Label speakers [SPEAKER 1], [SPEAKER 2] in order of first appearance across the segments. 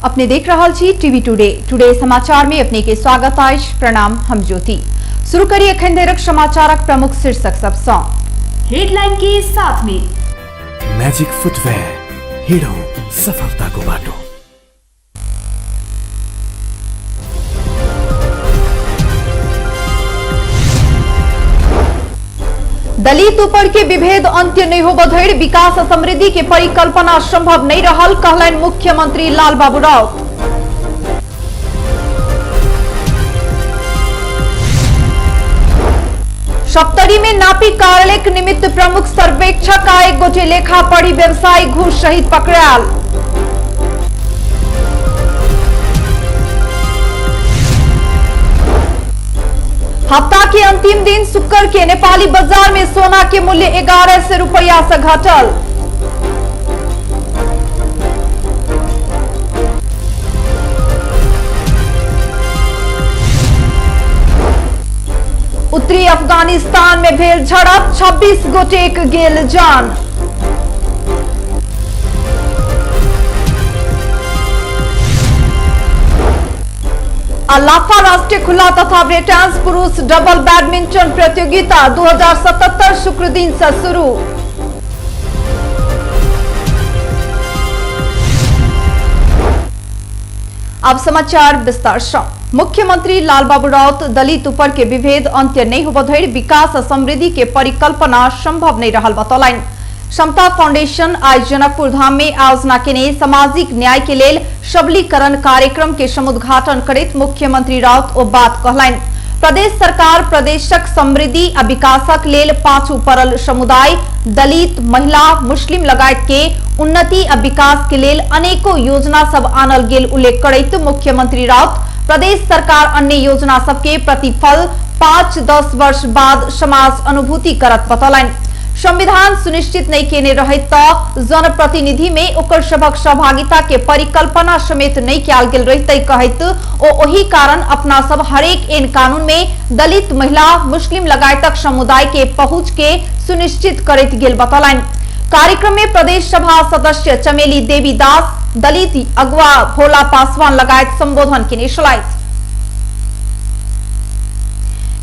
[SPEAKER 1] अपने देख रहल छी टीवी टुडे। टुडे समाचार में अपने के स्वागत अछि। प्रणाम, हम ज्योति। शुरू करी एखन धरिक समाचारक प्रमुख शीर्षक सबसँ।
[SPEAKER 2] हेडलाइन के साथ में
[SPEAKER 3] मैजिक फुटवेयर, हिँडौँ सफलताको बाटो।
[SPEAKER 1] दलित ऊपर के विभेद अंत्य नहीं होब धरि विकास आ समृद्धि के परिकल्पना संभव नहीं रहल, कहलनि मुख्यमंत्री लालबाबू राउत। सप्तरी में नापी कार्यालय के निमित्त प्रमुख सर्वेक्षक आ एक गोटे लेखा पढ़ी व्यवसायी घूस सहित पकड़ायल। हफ्ता के अंतिम दिन शुक्र के नेपाली बाजार में सोना के मूल्य 1100 रुपया से घटल। उत्तरी अफगानिस्तान में भेल झड़प, 26 गोटेक गेल जान। लाफा राष्ट्रीय खुला तथा ब्रिटेंस पुरुष डबल बैडमिंटन प्रतियोगिता 2077 शुक्र दिन से शुरू। अब समाचार विस्तार से। मुख्यमंत्री लालबाबू राउत दलित ऊपर के विभेद अंत्य नहीं होब धरि विकास आ समृद्धि के परिकल्पना संभव नहीं रहल बतौलनि। समता फाउंडेशन आज जनकपुर धाम में आयोजना केने सामाजिक न्याय के लेल सबलीकरण कार्यक्रम के समुद्घाटन करैत मुख्यमंत्री राउत ओ बात कहलनि। प्रदेश सरकार प्रदेशक समृद्धि आ विकासक लेल पाछू पड़ल समुदाय, दलित, महिला, मुस्लिम लगायत के उन्नति आ विकास के लेल अनेको योजना सब आनल गेल उल्लेख करैत मुख्यमंत्री राउत प्रदेश सरकार अन्य योजना सबके प्रतिफल 5-10 वर्ष बाद समाज अनुभूति करत बतौलनि। संविधान सुनिश्चित नहीं केने रहैत त जनप्रतिनिधि में ओकर सभक सहभागिता के परिकल्पना समेत नहीं कयल गेल रहते कहैत ओ ओही कारण अपना सब हरेक एन कानून में दलित, महिला, मुस्लिम लगायतक समुदाय के पहुंच के सुनिश्चित करैत गेल बतौलनि। कार्यक्रम में प्रदेश सभा सदस्य चमेली देवी दास, दलित अगुआ भोला पासवान लगायत संबोधन केने छलथि।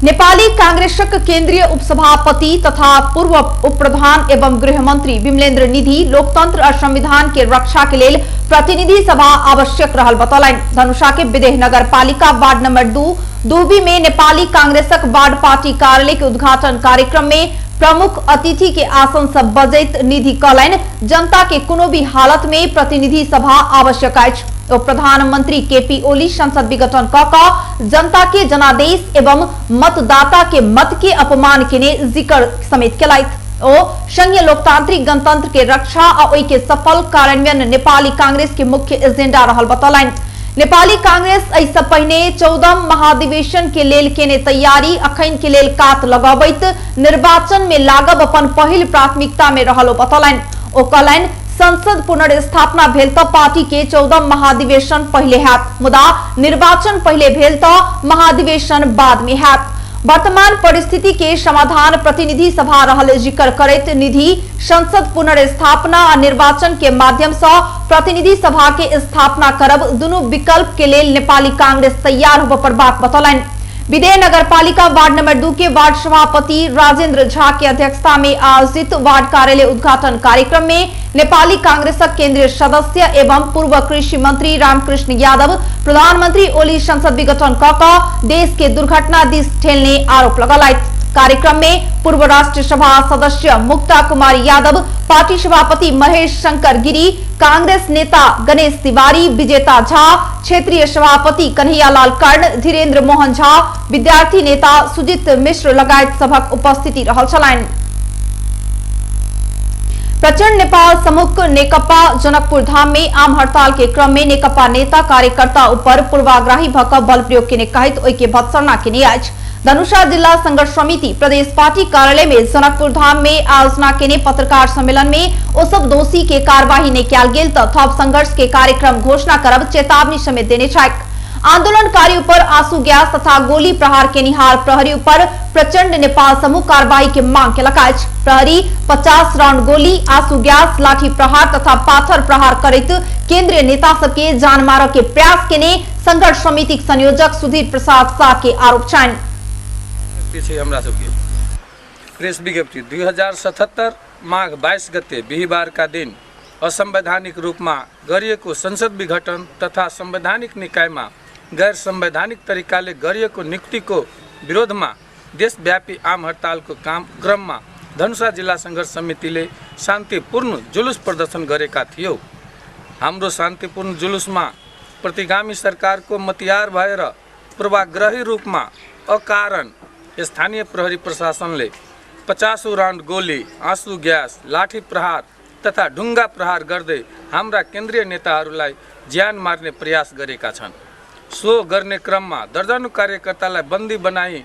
[SPEAKER 1] नेपाली कांग्रेसक केंद्रीय उपसभापति तथा पूर्व उपप्रधान एवं गृहमंत्री विमलेन्द्र निधि लोकतंत्र और संविधान के रक्षा के लेल प्रतिनिधि सभा आवश्यक रहल बतौलनि। धनुषा के विदेह नगर पालिका वार्ड नंबर 2 दूबी में नेपाली कांग्रेसक वार्ड पार्टी कार्यालय के उद्घाटन कार्यक्रम में प्रमुख अतिथि के आसन सब बजैत निधि कहलनि, जनता के कोनो भी हालत में प्रतिनिधि सभा आवश्यक अछि। प्रधानमंत्री केपी ओली संसद विघटन क जनता के जनादेश एवं मतदाता के मत के अपमान केने जिक्र समेत केलथि। ओ संघीय लोकतांत्रिक गणतंत्र के रक्षा आ ओहि के सफल कार्यान्वयन नेपाली कांग्रेस के मुख्य एजेंडा रहल बतौलनि। नेपाली कांग्रेस एहिसँ पहिने 14 महाधिवेशन के लेल केने तैयारी अखन के लेल कात लगबैत निर्वाचन में लागब अपन पहिल प्राथमिकता में रहल बतौलनि। ओ कहलनि, संसद पुनर्स्थापना भेल त पार्टी के 14 महाधिवेशन पहिले हैत, मुदा निर्वाचन पहिले भेल त महाधिवेशन बाद में हैत। वर्तमान परिस्थिति के समाधान प्रतिनिधि सभा रहल जिक्र करैत निधि संसद पुनर्स्थापना आ निर्वाचन के माध्यम से प्रतिनिधि सभा के स्थापना करब दुनू विकल्प के लेल नेपाली कांग्रेस तैयार होब पड़बाक बतौलनि। विदेह नगरपालिका वार्ड नंबर 2 के वार्ड सभापति राजेंद्र झा के अध्यक्षता में आयोजित वार्ड कार्यालय उद्घाटन कार्यक्रम में नेपाली कांग्रेसक केंद्रीय सदस्य एवं पूर्व कृषि मंत्री रामकृष्ण यादव प्रधानमंत्री ओली संसद विघटन क देश के दुर्घटना दिस ठेलने आरोप लगौलथि। कार्यक्रम में पूर्व राष्ट्रीय सभा सदस्य मुक्ता कुमारी यादव, पार्टी सभापति महेश शंकर गिरी, कांग्रेस नेता गणेश तिवारी, विजेता झा, क्षेत्रीय सभापति कन्हैयालाल कर्ण, धीरेन्द्र मोहन झा, विद्यार्थी नेता सुजीत मिश्र लगायत सभक उपस्थिति रहल छलनि। प्रचंड नेपाल समूह नेकपा जनकपुर धाम में आम हड़ताल के क्रम में नेकपा नेता कार्यकर्ता ऊपर पूर्वाग्रही भक बल प्रयोग केने कहैत ओहि के भत्सना केने अछि। धनुषा जिला संघर्ष समिति प्रदेश पार्टी कार्यालय में जनकपुर धाम में आयोजना केने पत्रकार सम्मेलन में ओ सब दोषी के कार्यवाही नहीं कयल गेल त थप संघर्ष के कार्यक्रम घोषणा करब चेतावनी समेत देने छथि। आंदोलनकारी ऊपर आंसू गैस तथा गोली प्रहार केनिहार प्रहरी ऊपर प्रचंड नेपाल समूह कार्रवाई के मांग केलक अछि। प्रहरी 50 राउंड गोली, आंसू गैस, लाठी प्रहार तथा पाथर प्रहार करैत केंद्रीय नेता सबके जान मारऽ के प्रयास केने संघर्ष समितिक संयोजक सुधीर प्रसाद शाह के आरोप छनि।
[SPEAKER 4] हमरा सबके प्रेस विज्ञप्ति 2077 माघ 22 गते बिहिबार का दिन असंवैधानिक रूपमा गरिएको संसद विघटन तथा संवैधानिक निकायमा गैर संवैधानिक तरिकाले गरिएको नियुक्तिको विरोधमा देशव्यापी आम हडतालको क्रममा धनुषा जिल्ला सङ्घर्ष समितिले शान्तिपूर्ण जुलुस प्रदर्शन गरेका थियौँ। हाम्रो शान्तिपूर्ण जुलुसमा प्रतिगामी सरकारको मतियार भएर पूर्वाग्रही रूपमा अकारण स्थानीय प्रहरी प्रशासनले 50 राउन्ड गोली, आँसु ग्यास, लाठी प्रहार तथा ढुङ्गा प्रहार गर्दै हाम्रा केन्द्रीय नेताहरूलाई ज्यान मार्ने प्रयास गरेका छन्। सो गर्ने क्रममा दर्जनौं कार्यकर्तालाई बन्दी बनाई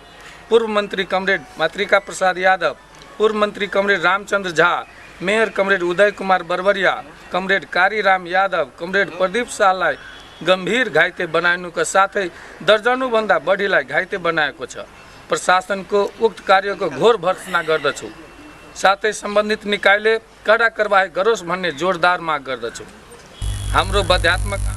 [SPEAKER 4] पूर्व मन्त्री कमरेड मातृका प्रसाद यादव, पूर्व मन्त्री comrade Ramchandra Jha, mayor comrade Uday Kumar Barbariya, comrade Kariram Yadav, comrade Pradeep शाहलाई गम्भीर घाइते बनाइनुको साथै दर्जनौंभन्दा बढीलाई घाइते बनाएको छ। प्रशासनको उक्त कार्यको घोर भर्त्सना गर्दछु, साथै सम्बन्धित निकायले कडा कारबाही गरोस् भन्ने जोरदार माग गर्दछु। हाम्रो बाध्यात्मक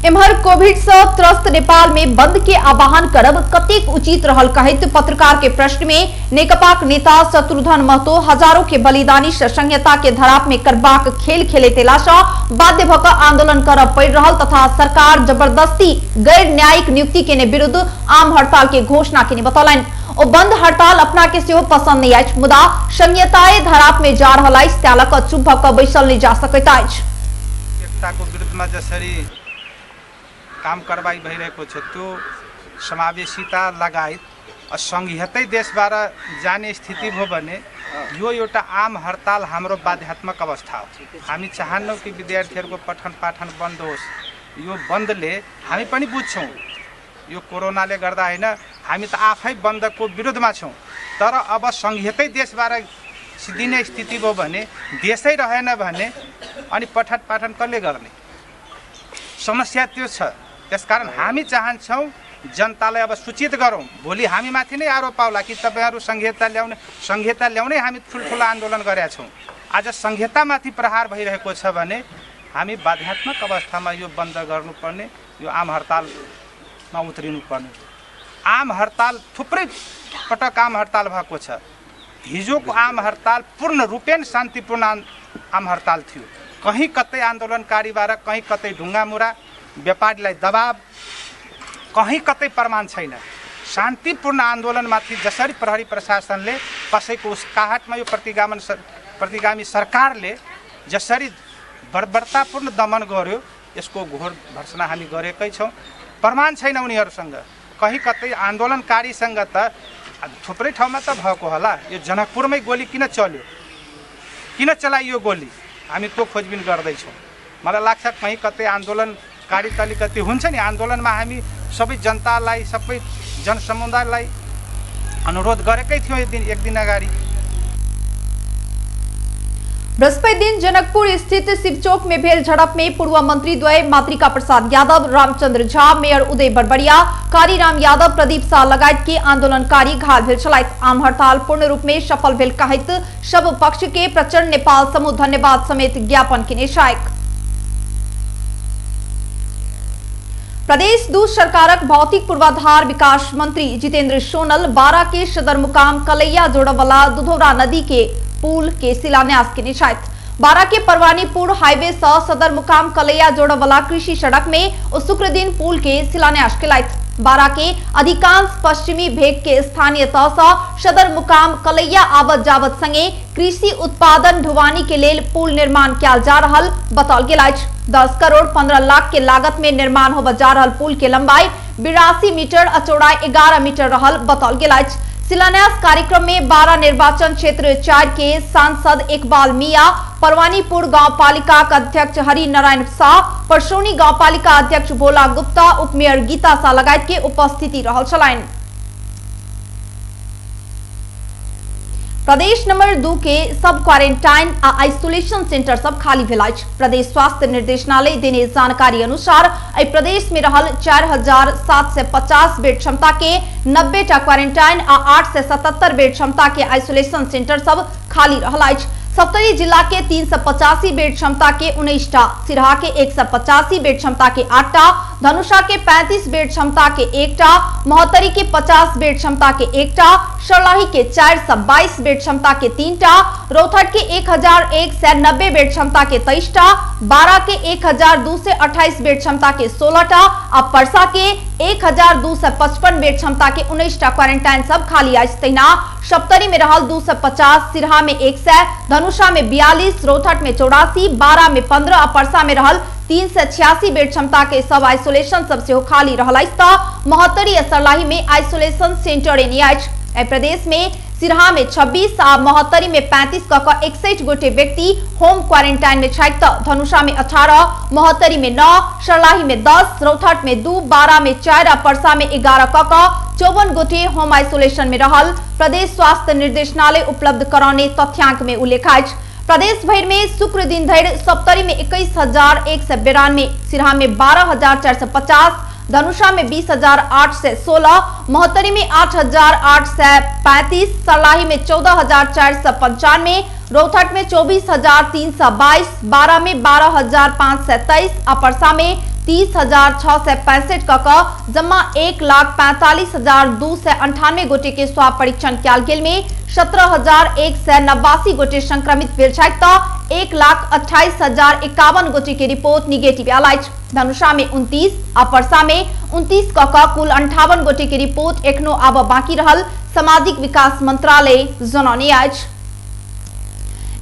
[SPEAKER 1] एम्हर कोविड से त्रस्त नेपाल में बंद के आह्वान करब कतेक उचित रहल कहैत पत्रकार के प्रश्न में नेकपाक नेता शत्रुघ्न महतो हजारों के बलिदानी से संहिता के धराप में करबाक खेल खेलैत एलासँ बाध्य भऽ कऽ आंदोलन करब पड़ि रहल तथा सरकार जबरदस्ती गैर न्यायिक नियुक्ति केने विरुद्ध आम हड़ताल के घोषणा केने बतौलनि। ओ बंद हड़ताल अपना के सेहो पसंद नहीं अछि, मुदा संहिताए धराप में जा रहल अछि, तैं लऽ कऽ चुप भऽ कऽ बैसल नहीं जा सकैत अछि।
[SPEAKER 5] एकताको विरुद्धमा जसरी काम कारबाही भइरहेको छ त्यो समावेशिता लगायत संघीयतै देशबाट जाने स्थिति भयो भने यो एउटा आम हडताल हाम्रो बाध्यात्मक अवस्था हो। हामी चाहन्नौँ कि विद्यार्थीहरूको पठन पाठन बन्द होस्। यो बन्दले हामी पनि बुझ्छौँ यो कोरोनाले गर्दा होइन, हामी त आफै बन्दको विरुद्धमा छौँ, तर अब संघीयतै देशबाट सिद्धिने स्थिति भयो भने, देशै रहेन भने अनि पठन पाठन कसले गर्ने? समस्या त्यो छ। त्यसकारण हामी चाहन्छौँ जनतालाई अब सूचित गरौँ, भोलि हामीमाथि नै आरोप आउला कि तपाईँहरू संहिता ल्याउने हामी ठुल्ठुलो आन्दोलन गरेका छौँ। आज संहितामाथि प्रहार भइरहेको छ भने हामी बाध्यात्मक अवस्थामा यो बन्द गर्नुपर्ने, यो आम हडतालमा उत्रिनुपर्ने। आम हडताल थुप्रै पटक आम हडताल भएको छ। हिजोको आम हडताल पूर्ण रूपेण शान्तिपूर्ण आम हडताल थियो। कहीँ कतै आन्दोलनकारीबाट कहीँ कतै ढुङ्गामुरा, व्यापारीलाई दबाब, कहीँ कतै प्रमाण छैन। शान्तिपूर्ण आन्दोलनमाथि जसरी प्रहरी प्रशासनले कसैको उस्काहटमा यो प्रतिगामी सरकारले जसरी बर्बरतापूर्ण दमन गर्यो, यसको घोर भर्सना हामी गरेकै छौँ। प्रमाण छैन उनीहरूसँग। कहीँ कतै आन्दोलनकारीसँग त थुप्रै ठाउँमा त भएको होला। यो जनकपुरमै गोली किन चल्यो, किन चलाइयो गोली, हामी त्यो खोजबिन गर्दैछौँ। मलाई लाग्छ कहीँ कतै आन्दोलनकारी त अलिकति हुन्छ नि। आन्दोलनमा हामी सबै जनतालाई, सबै जनसमुदायलाई अनुरोध गरेकै थियौँ एक दिन अगाडि।
[SPEAKER 1] बृहस्पति दिन जनकपुर स्थित शिवचौक में भेल झड़प में पूर्व मंत्री द्वय मातृका प्रसाद यादव, रामचंद्र झा, मेयर उदय बरबरिया, कारीराम यादव, प्रदीप शाह लगायत के आंदोलनकारी घायल भेल छलथि। आम हड़ताल पूर्ण रूप में सफल भेल कहैत सब पक्ष के प्रचंड नेपाल समूह धन्यवाद समेत ज्ञापन केने छथि। प्रदेश दू सरकारक भौतिक पूर्वाधार विकास मंत्री जितेंद्र सोनल बारा के सदरमुकाम कलैया जोड़वला दुधौरा नदी के पुल के शिलान्यास केने छथि। बारा के परवानीपुर हाईवे से सदरमुकाम कलैया जोड़वला कृषि सड़क में ओ शुक्र दिन पुल के शिलान्यास केलथि। बारा के अधिकांश पश्चिमी भेग के स्थानीय तह से सदरमुकाम कलैया आवत जावत संगे कृषि उत्पादन ढुवानी के लेल पुल निर्माण कयल जा रहल बताओल गेल अछि। 10 करोड़ 15 लाख के लागत में निर्माण होबय जा रहल पुल के लंबाई 82 मीटर आ चौड़ाई 11 मीटर रहल बताओल गेल अछि। शिलान्यास कार्यक्रम में 12 निर्वाचन क्षेत्र 4 के सांसद इकबाल मिया, परवानीपुर गांव पालिका का अध्यक्ष हरि नारायण शाह, परसौनी गांव पालिका अध्यक्ष भोला गुप्ता, उपमेयर गीता शाह लगायत के उपस्थिति रहल छलनि। प्रदेश नंबर 2 के सब क्वारेंटाइन आ आइसोलेशन सेंटर सब खाली भेल अछि। प्रदेश स्वास्थ्य निर्देशनालय देने जानकारी अनुसार एहि प्रदेश में रहल 4750 बेड क्षमता के 90 टा क्वारेंटाइन आ 877 बेड क्षमता के आइसोलेशन सेंटर सब खाली रहल अछि। सप्तरी जिला के 385 बेड क्षमता के 19 टा, सिरहा के 185 बेड क्षमता के 8 टा, धनुषा के 35 बेड क्षमता के 1 टा, महोत्तरी के 50 बेड क्षमता के 1 टा, सर्लाही के 422 बेड क्षमता के 3 टा, रौतहट के 1190 बेड क्षमता के 23 टा, बारा के 1228 बेड क्षमता के 16 टा आ परसा के 1255 बेड क्षमता के 19 टा क्वारेंटाइन सब खाली अछि। तहिना सप्तरी में रहल 250, सिरहा में 100, धनुषा में 42, रौतहट में 84, बारा में 15 आ परसा में रहल 386 बेड क्षमता के सब आइसोलेशन सब सेहो खाली रहल अछि। त महोत्तरी आ सर्लाही में आइसोलेशन सेंटर एनी अछि। एहि प्रदेश में सिरहा में 26 आ महोत्तरी में 35 क 61 गोटे व्यक्ति होम क्वारेंटाइन में छथि। त धनुषा में 18, महोत्तरी में 9, सर्लाही में 10, रौतहट में 2, बारा में 4 आ परसा में 11 क 54 गोटे होम आइसोलेशन में रहल प्रदेश स्वास्थ्य निर्देशनालय उपलब्ध करौने तथ्यांक में उल्लेख अछि। प्रदेश भर में शुक्र दिन धरि सप्तरी में 21,192, सिरहा में 12,450, धनुषा में 20,816, महोत्तरी में 8,835, सर्लाही में 14,495, रौतहट में 24,322, बारा में 12,523 आ परसा में 30,665 क जमा 1,45,298 गोटे के स्वाब परीक्षण कयल गेल में 17,189 गोटे संक्रमित भेल छथि। त 1,28,051 गोटे के रिपोर्ट निगेटिव आयल अछि। धनुषा में 29 आ परसा में 29 क कुल 58 गोटे के रिपोर्ट एखनो आब बाकी रहल सामाजिक विकास मंत्रालय जनौने अछि।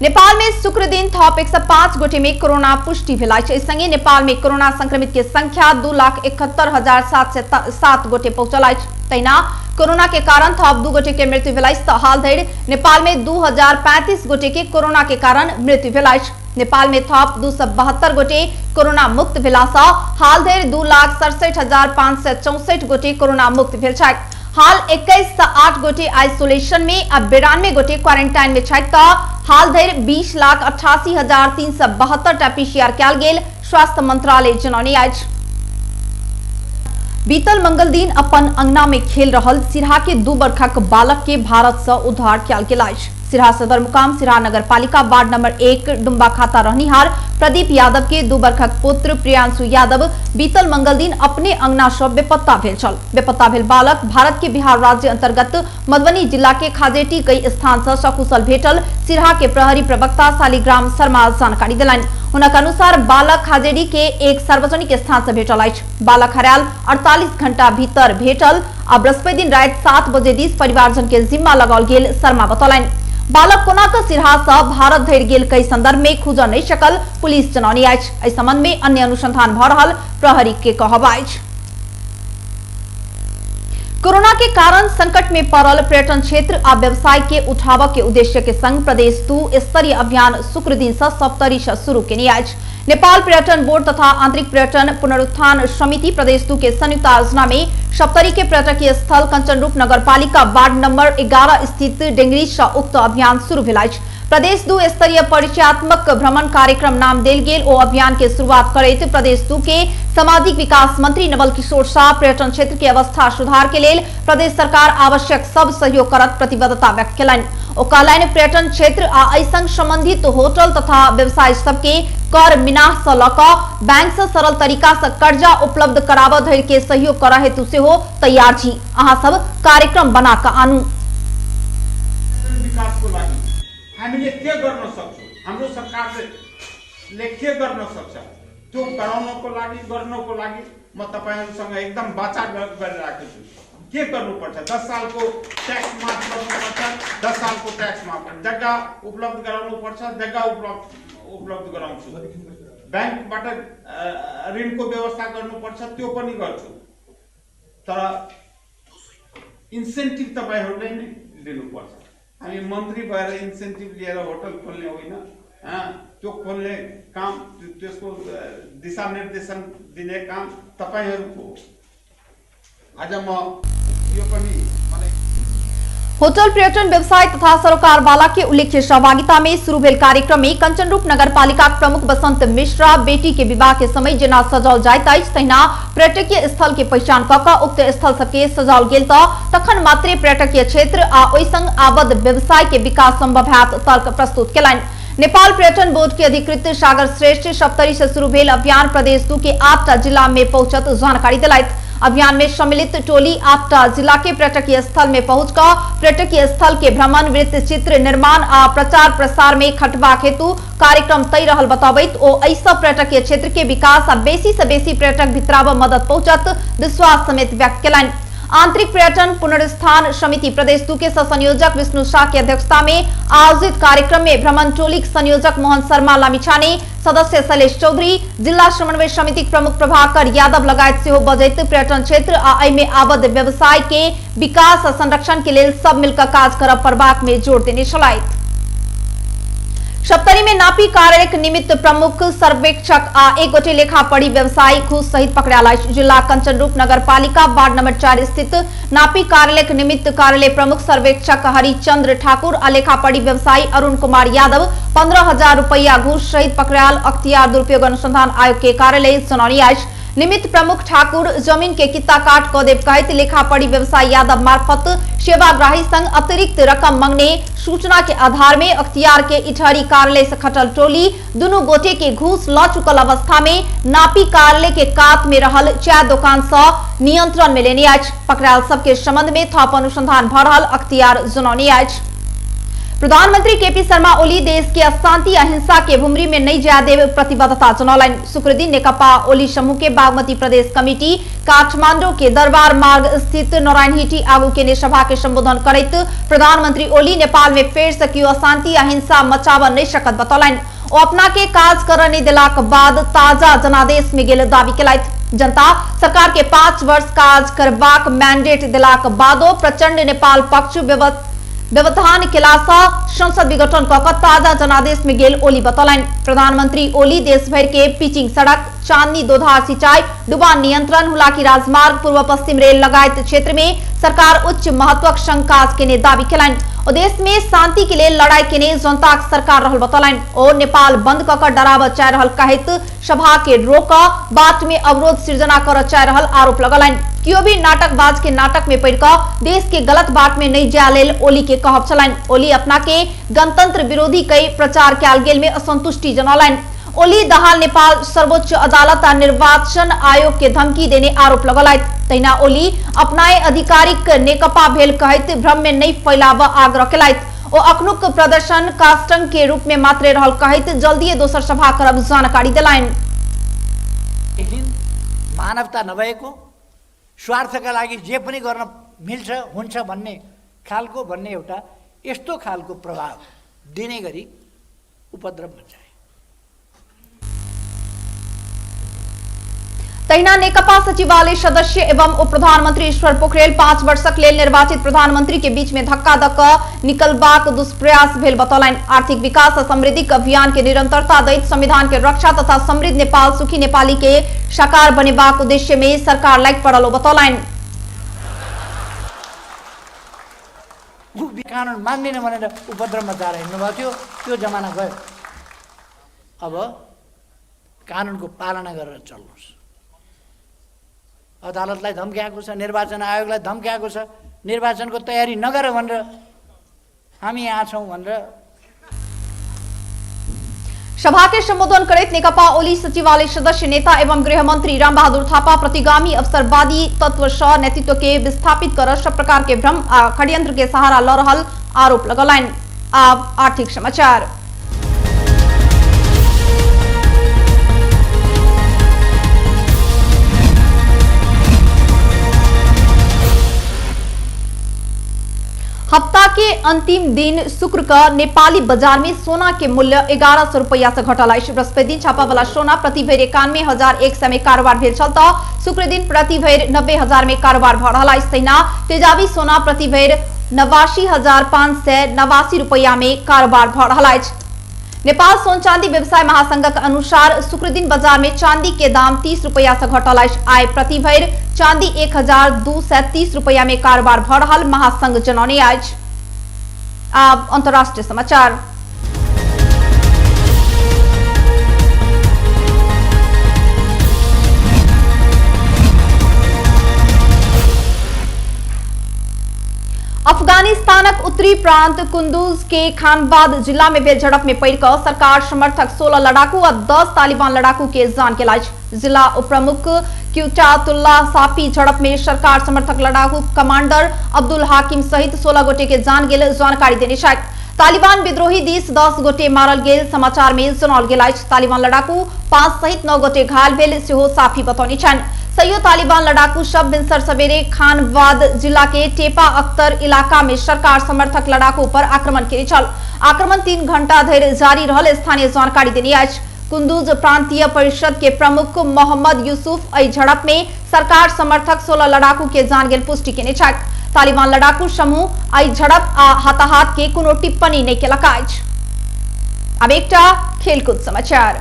[SPEAKER 1] नेपाल में शुक्र दिन थप 105 गोटे में कोरोना पुष्टि भेल अछि। संगे नेपाल में कोरोना संक्रमित के संख्या 2,71,707 गोटे पहुंचल अछि। तहिना कोरोना के कारण थप 2 गोटे के मृत्यु भेल अछि। त हाल धरि नेपाल में 2035 गोटे के कोरोना के कारण मृत्यु भेल अछि। नेपाल में थप 272 गोटे कोरोना मुक्त भेला सँ हाल धरि 2,67,564 गोटे कोरोना मुक्त भेल छथि। हाल 2108 गोटे आइसोलेशन में आ 92 गोटे क्वारेंटाइन में छथि। त हाल धरि 20,88,372 टा पीसीआर कयल गेल स्वास्थ्य मंत्रालय जनौने अछि। बीतल मंगल दिन अपन अंगना में खेल रहल सिरहा के 2 बरखक बालक के भारत से उद्धार कयल गेल अछि। सिरहा सदर मुकाम सिरहा नगर पालिका वार्ड नंबर 1 डुम्बा खाता रहनिहार प्रदीप यादव के 2 बरखक पुत्र प्रियांशु यादव बीतल मंगल दिन अपने अंगना सँ बेपत्ता भेल छल। बेपत्ता भेल बालक भारत के बिहार राज्य अंतर्गत मधुबनी जिला के खाजेटी कई स्थान से सकुशल भेटल सिरहा के प्रहरी प्रवक्ता शालिग्राम शर्मा जानकारी देलनि। हुनक अनुसार बालक खाजेडी के एक सार्वजनिक स्थान से भेटल अछि। बालक हरायल 48 घंटा भीतर भेटल आ बृहस्पति दिन राति 7 बजे दिस परिवारजन के जिम्मा लगाओल गेल शर्मा बतौलनि। बालक कोना क सिरहा से भारत धरि गेल कई संदर्भ में खुजऽ नहीं सकल पुलिस जनौने अछि। एहि संबंध में अन्य अनुसंधान भ रहल प्रहरी के कहब अछि। कोरोना के कारण संकट में पड़ल पर्यटन क्षेत्र आ व्यवसाय के उठाव के उद्देश्य के संग प्रदेश 2 स्तरीय अभियान शुक्र दिन से सप्तरी से शुरू केने अछि। नेपाल पर्यटन बोर्ड तथा आंतरिक पर्यटन पुनरुत्थान समिति प्रदेश 2 के संयुक्त आयोजना में सप्तरी के पर्यटकीय स्थल कंचनरूप नगरपालिका वार्ड नंबर 11 स्थित डेंगरी से उक्त अभियान शुरू भेल अछि। प्रदेश 2 स्तरीय परिचयात्मक भ्रमण कार्यक्रम नाम देल गेल ओ अभियान के शुरुआत करैत प्रदेश 2 के सामाजिक विकास मंत्री नवल किशोर शाह पर्यटन क्षेत्र के अवस्था सुधार के लेल प्रदेश सरकार आवश्यक सब सहयोग करत प्रतिबद्धता व्यक्त केलनि। ओ कहलनि पर्यटन क्षेत्र आ एहि संग संबंधित होटल तथा व्यवसाय सबके कर मिनाह से लऽ कऽ बैंक से सरल तरीका से कर्जा उपलब्ध कराबऽ धरि के सहयोग करऽ हेतु सेहो तैयार छी। अहाँ सब कार्यक्रम बना कऽ आनू।
[SPEAKER 6] हामीले के गर्न सक्छौं, हाम्रो सरकारले के गर्न सक्छ त्यो गराउनको लागि गर्नको लागि म तपाईहरुसँग एकदम बाचा गरिराखेको छु। के गर्नुपर्छ? 10 सालको ट्याक्स माफ गर्नुपर्छ, 10 सालको ट्याक्स माफ, जग्गा उपलब्ध गराउनुपर्छ, जग्गा उपलब्ध गराउँछु, ब्याङ्कबाट ऋणको व्यवस्था गर्नुपर्छ, त्यो पनि गर्छु। तर इन्सेन्टिभ तपाईहरुले नै दिनुपर्छ। हामी मन्त्री भएर इन्सेन्टिभ लिएर होटल खोल्ने होइन, त्यो खोल्ने काम, त्यसको दिशानिर्देशन दिने काम तपाईहरुको हो। आज म यो पनि मलाई
[SPEAKER 1] होटल पर्यटन व्यवसाय तथा सरोकारवाला के उल्लेख्य सहभागिता में शुरू भेल कार्यक्रम में कंचनरूप नगरपालिका प्रमुख बसंत मिश्रा बेटी के विवाह के समय जेना सजाओल जाइत अछि तहिना पर्यटकीय स्थल के पहचान क क उक्त स्थल सबके सजाओल गेल त तखन मात्रे पर्यटकीय क्षेत्र आ ओहि संग आबद्ध व्यवसाय के विकास संभव हैत तर्क प्रस्तुत केलनि। नेपाल पर्यटन बोर्ड के अधिकृत सागर श्रेष्ठ सप्तरी से शुरू भेल अभियान प्रदेश 2 के 8टा जिला में पहुंचत जानकारी दिलथि। अभियान में सम्मिलित टोली 8टा जिला के पर्यटकीय स्थल में पहुंचकर पर्यटकीय स्थल के भ्रमण वृत्त चित्र निर्माण आ प्रचार प्रसार में खटबाक हेतु कार्यक्रम तय रहल बतबैत ओ एहि सब पर्यटकीय क्षेत्र के विकास आ बेसी से बेसी पर्यटक भितराब मदद पहुंचत विश्वास समेत व्यक्त केलनि। आंतरिक पर्यटन पुनर्स्थान समिति प्रदेश 2 के संयोजक विष्णु शाह की अध्यक्षता में आयोजित कार्यक्रम में भ्रमण टोली के संयोजक मोहन शर्मा लामिछाने, सदस्य शैलेश चौधरी, जिला समन्वय समिति प्रमुख प्रभाकर यादव लगायत सेहो बजैत पर्यटन क्षेत्र आ एहि में आबद्ध व्यवसाय के विकास आ संरक्षण के लेल सब मिलकर काज करब पड़बाक में जोर देने छलथि। सप्तरी में नापी कार्यालय निमित्त प्रमुख सर्वेक्षक आ एक गोटे लेखा पढ़ी व्यवसायी घूस सहित पकड़ायल अछि। जिला कंचनरूप नगरपालिका वार्ड नंबर 4 स्थित नापी कार्यालय निमित्त कार्यालय प्रमुख सर्वेक्षक हरिचंद्र ठाकुर आ लेखा पढ़ी व्यवसायी अरुण कुमार यादव 15,000 रुपया घूस सहित पकड़ायल अख्तियार दुरुपयोग अनुसंधान आयोग के कार्यालय जनौनी अछि। निमित्त प्रमुख ठाकुर जमीन के कित्ता काट क देव कहैत लेखा पढ़ी व्यवसायी यादव मार्फत सेवाग्राही संग अतिरिक्त रकम मंगने सूचना के आधार में अख्तियार के इटहरी कार्यालय से खटल टोली दुनू गोटे के घूस ल चुकल अवस्था में नापी कार्यालय के कात में रहल चाय दुकान से नियंत्रण में लेने अछि। पकड़ायल सबके संबंध में थप अनुसंधान भ रहल अख्तियार जनौने अछि। प्रधानमंत्री केपी शर्मा ओली देश के अशांति अहिंसा के भूमि में नहीं जाय देव प्रतिबद्धता जनौलनि। शुक्रदिन नेकपा ओली समूह के बागमती प्रदेश कमिटी काठमांडू के दरबार मार्ग स्थित नारायणहिटी आगू केने सभा के संबोधन करैत प्रधानमंत्री ओली नेपाल में फेर से कियो अशांति अहिंसा मचाव नहीं सकत बतौलनि। ओ अपना के काज कर नहीं दिलाक बाद ताजा जनादेश में गेल दावी केलथि। जनता सरकार के 5 वर्ष काज करबाक मैंडेट दिलाक बादो प्रचंड नेपाल पक्ष व्यवधान केलासँ संसद विघटन क क ताजा जनादेश में गेल ओली बतौलनि। प्रधानमंत्री ओली देश भर के पिचिंग सड़क, चांदनी दोधार सिंचाई, डुबान नियंत्रण, हुलाकी राजमार्ग, पूर्व पश्चिम रेल लगायत क्षेत्र में सरकार उच्च महत्वक संग काज केने दावी केलनि। ओ देश में शांति के लेल लड़ाई केने जनताक सरकार रहल बतौलनि। ओ नेपाल बंद क क डराबऽ चाहि रहल कहैत सभा के रोक बाट में अवरोध सृजना करऽ चाहि रहल आरोप लगौलनि। कियो भी नाटकबाज के नाटक में पड़ कऽ देश के गलत बाट में नहीं जाय लेल ओली के कहब छलनि। ओली अपना के गणतंत्र विरोधी कई प्रचार कयल गेल में असंतुष्टि जनौलनि। ओली दहाल नेपाल सर्वोच्च अदालत आ निर्वाचन आयोग के धमकी देने आरोप लगौलथि। तहिना ओली अपनाए आधिकारिक नेकपा भेल कहैत भ्रम में नहीं फैलाबऽ आग्रह केलथि। ओ अखनुक प्रदर्शन कास्टंग के रूप में मात्रे रहल कहैत जल्दीए दोसर सभा करब जानकारी देलनि।
[SPEAKER 7] मानवता नभएको स्वार्थका लागि जे पनि गर्न मिल्छ हुन्छ भन्ने खालको भन्ने एउटा यस्तो खालको प्रभाव दिने गरी उपद्रव मचाए।
[SPEAKER 1] तहिना नेकपा सचिवालय सदस्य एवं उप प्रधानमंत्री ईश्वर पोखरेल 5 वर्षक लेल निर्वाचित प्रधानमंत्री के बीच में धक्का दऽ कऽ निकलबाक दुष्प्रयास भेल बतौलनि। आर्थिक विकास आ समृद्धिक अभियान के निरंतरता दैत संविधान के रक्षा तथा समृद्ध नेपाल सुखी नेपाली के साकार बनेबाक उद्देश्य में सरकार लागि पड़ल बतौलनि।
[SPEAKER 7] कानुन मान्दिन भनेर उपद्रव मचाएर हिँड्नु भएको थियो, त्यो जमाना गयो। अब कानुनको पालना गरेर चल्नुहोस्। अदालतलाई धम्क्याएको छ, निर्वाचन आयोगलाई धम्क्याएको छ, निर्वाचनको तयारी नगर भनेर हामी यहाँ छौँ भनेर।
[SPEAKER 1] सभा के संबोधन करैत नेकपा ओली सचिवालय सदस्य नेता एवं गृहमंत्री रामबहादुर थापा प्रतिगामी अवसरवादी तत्व सँ नेतृत्व के विस्थापित कर सब प्रकार के भ्रम आ षड्यंत्र के सहारा ल रहल आरोप लगौलनि। आब आर्थिक समाचार। हफ्ता के अंतिम दिन शुक्र का नेपाली बाजार में सोना के मूल्य 1100 रुपया से घटल अछि। बृहस्पति दिन छापा वाला सोना प्रति भरि 91,100 में कारोबार भेल छल त शुक्र दिन प्रति भरि 90,000 में कारोबार भ रहल अछि। तहिना तेजाबी सोना प्रति भरि 89,589 रुपया में कारोबार भ रहल अछि। नेपाल सोन चांदी व्यवसाय महासंघक अनुसार शुक्र दिन बाजार में चांदी के दाम 30 रुपया से घटल अछि। आय प्रति भरि चांदी 1,230 रुपया में कारोबार भ रहल महासंघ जनौने अछि। आब अंतर्राष्ट्रीय समाचार। अफगानिस्तानक उत्तरी प्रांत कुंदुज के खानबाद जिला में भेल झड़प में पड़ि कऽ सरकार समर्थक 16 लड़ाकू आ 10 तालिबान लड़ाकू के जान गेल अछि। जिला उपप्रमुख क्यूटातुल्ला साफी झड़प में सरकार समर्थक लड़ाकू कमांडर अब्दुल हाकिम सहित 16 गोटे के जान गेल जानकारी देने छथि। तालिबान विद्रोही दिस 10 गोटे मारल गेल समाचार में जनाओल गेल अछि। तालिबान लड़ाकू 5 सहित 9 गोटे घायल भेल सेहो साफी बतौने छनि। सैयो तालिबान लड़ाकू सब भिनसर सवेरे खानवाद जिला के टेपा अख्तर इलाका में सरकार समर्थक लड़ाकू पर आक्रमण केने छल। आक्रमण 3 घंटा धरि जारी रहल स्थानीय जानकारी देने अछि। कुंदुज प्रांतीय परिषद के प्रमुख मोहम्मद यूसुफ एहि झड़प में सरकार समर्थक 16 लड़ाकू के जान गेल पुष्टि केने छथि। तालिबान लड़ाकू समूह एहि झड़प आ हताहत के कोनो टिप्पणी नहि केलक अछि। अब एकटा खेलकूद समाचार।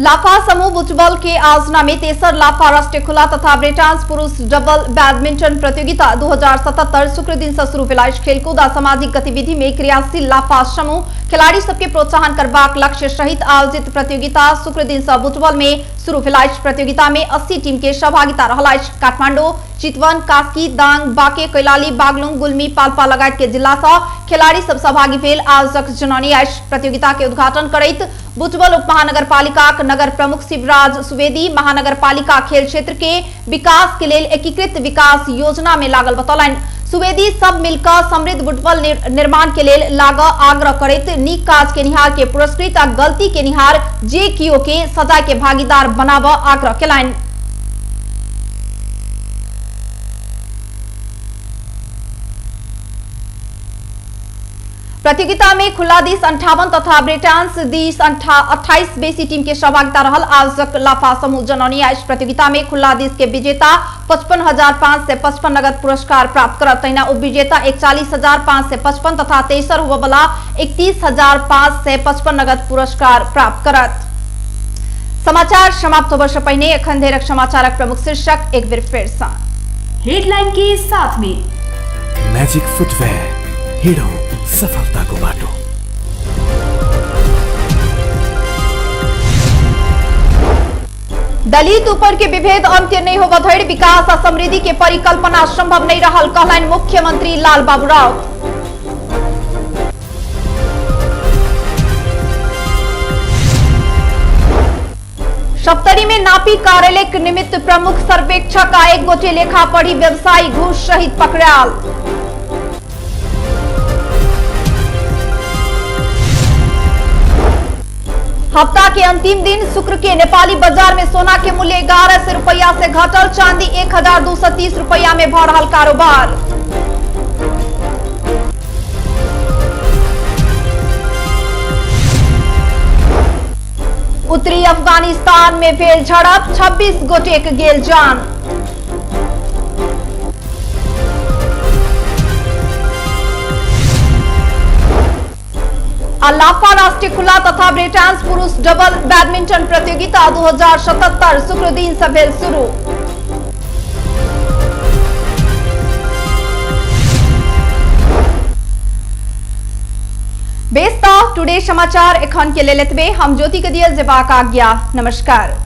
[SPEAKER 1] लाफा समूह बुचबल के आयोजना में तेसर लाफा राष्ट्रीय खुला तथा ब्रिटांस पुरुष डबल बैडमिंटन प्रतियोगिता 2077 शुक्र दिन से शुरू भेल अछि। खेलकूद आ सामाजिक गतिविधि में क्रियाशील लाफा समूह खिलाड़ी सबके प्रोत्साहन करबाक लक्ष्य सहित आयोजित प्रतियोगिता शुक्र दिन से बुटवल में शुरू भेल अछि। प्रतियोगिता में 80 टीम के सहभागिता रहल अछि। काठमांडू, चितवन, कास्की, दांग, बांके, कैलाली, बागलुंग, गुल्मी, पाल्पा लगायत के जिला से खिलाड़ी सब सहभागी भेल आयोजक जनौने अछि। प्रतियोगिता के उद्घाटन करैत बुटवल उप महानगरपालिका नगर प्रमुख शिवराज सुवेदी महानगरपालिका खेल क्षेत्र के विकास के लेल एकीकृत विकास योजना में लागल बतौलनि। सुवेदी सब मिलकर समृद्ध बुटवल निर्माण के लेल लाग आग्रह करैत नीक काज के निहार के पुरस्कृत आ गलती के निहार जे कियो के सजा के भागीदार बनाबऽ आग्रह केलनि। प्रतियोगिता में खुला दिस 58 तथा ब्रिटांस दिस 28 बेसी टीम के सहभागिता रहल आयोजक लाफा समूह जनौनी अछि। प्रतियोगिता में खुला दिस के विजेता 55,555 नगद पुरस्कार प्राप्त करत, तहिना उपविजेता 41,555 तथा तेसर हुअ 31,555 नगद पुरस्कार प्राप्त करत। समाचार समाप्त होबय से पहिने एखन धरिक समाचारक प्रमुख शीर्षक एक बेर फेर सँ।
[SPEAKER 2] हेडलाइन के साथ में
[SPEAKER 3] मैजिक फुटवेयर, हिँडौँ सफलताको बाटो।
[SPEAKER 1] दलित ऊपर के विभेद अंत्य नहीं होबय धरि विकास आ समृद्धि के परिकल्पना संभव नहीं रहल कहलनि मुख्यमंत्री लाल बाबू राउत। सप्तरी में नापी कार्यालय के निमित्त प्रमुख सर्वेक्षक आ एक गोटे लेखा पढ़ी व्यवसायी घूस सहित पकड़ायल। हफ्ता के अंतिम दिन शुक्र के नेपाली बाजार में सोना के मूल्य 1100 रुपया से घटल, चांदी 1230 रुपया में भ रहल कारोबार। उत्तरी अफगानिस्तान में भेल झड़प, 26 गोटेक गेल जान। लाफा राष्ट्रीय खुला तथा ब्रिटांस पुरुष डबल बैडमिंटन प्रतियोगिता 2077 शुक्र दिन से भेल शुरू। बेस टुडे समाचार एखन के लेल एतबे। हम ज्योति के दियल जेबाक आज्ञा। नमस्कार।